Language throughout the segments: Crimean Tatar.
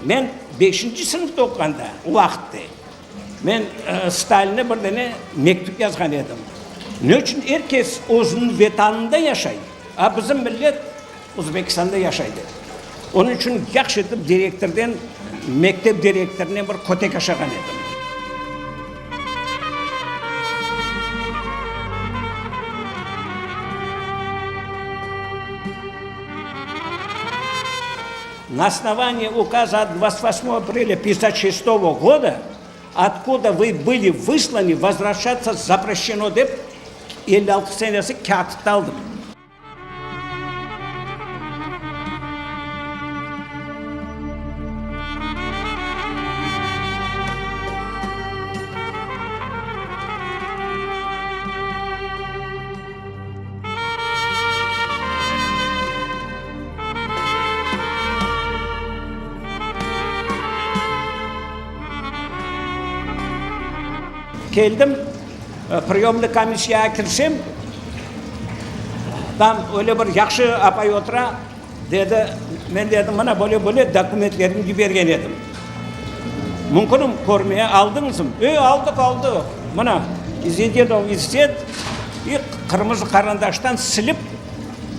Men beşinci sınıfta oquğanda, o vaqıtte, men Stalinge bir dane mektüp yazğan edim. Ne içün er kes özüniñ Vetanında yaşay, a bizim millet Özbekistanda yaşay dep. Onıñ içün yahşı etip direktorden, mektep direktorınen bir kötek aşağan edim. На основании указа от 28 апреля 56 года, откуда вы были высланы, возвращаться запрещено dep, 56 senesi kâğıt aldım. Keldim, priyomnıy komissiyağa kirsem, tam öyle bir yahşı apay otura, dedi, men dedim, mına böyle-böyle dokumentlerimni yibergen edim. Mümkünmi körmeye, aldıñızmı? E, aldıq, aldıq. Mına, İzedinov İzzet, i qırmızı qarandaştan silip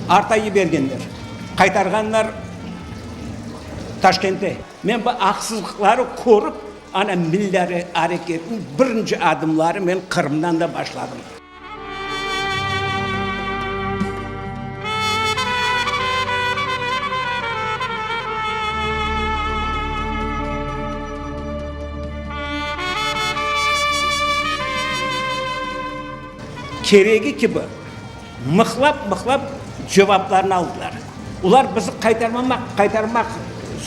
arta yibergenler. Qaytarğanlar Taşkente. Men bu aqsızlıqları körip, ana milliy areketniñ birinci adımları men Qırımdan da başladım. Keregi kibi mıhlap-mıhlap cevaplarnı aldılar. Olar bizi qaytarmamaq, qaytarmaq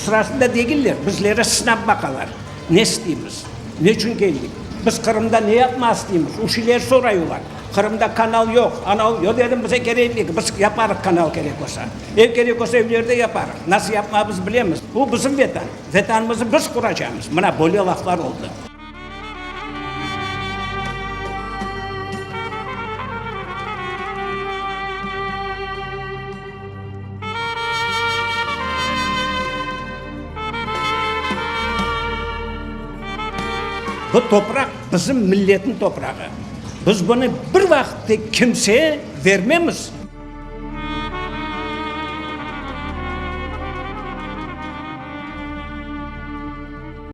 sırasında degiller, bizleri sınap baqalar. Ne isteymiz? Ne içün keldik? Biz Qırımda ne yapmaq isteymiz? O şeyler soray olar. Qırımda kanal yoq, anau yoq dedim, bize kerek degil, biz yaparıq kanal kerek olsa. Ev kerek olsa evlerde yaparıq. Nasıl yapmağa biz bilemiz. Bu bizim Vetan. Vetanımızı biz quracamız. Mına böyle laflar oldı. Bu topraq bizim milletniñ toprağı. Biz bunı bir vaqıt da kimseye vermemiz.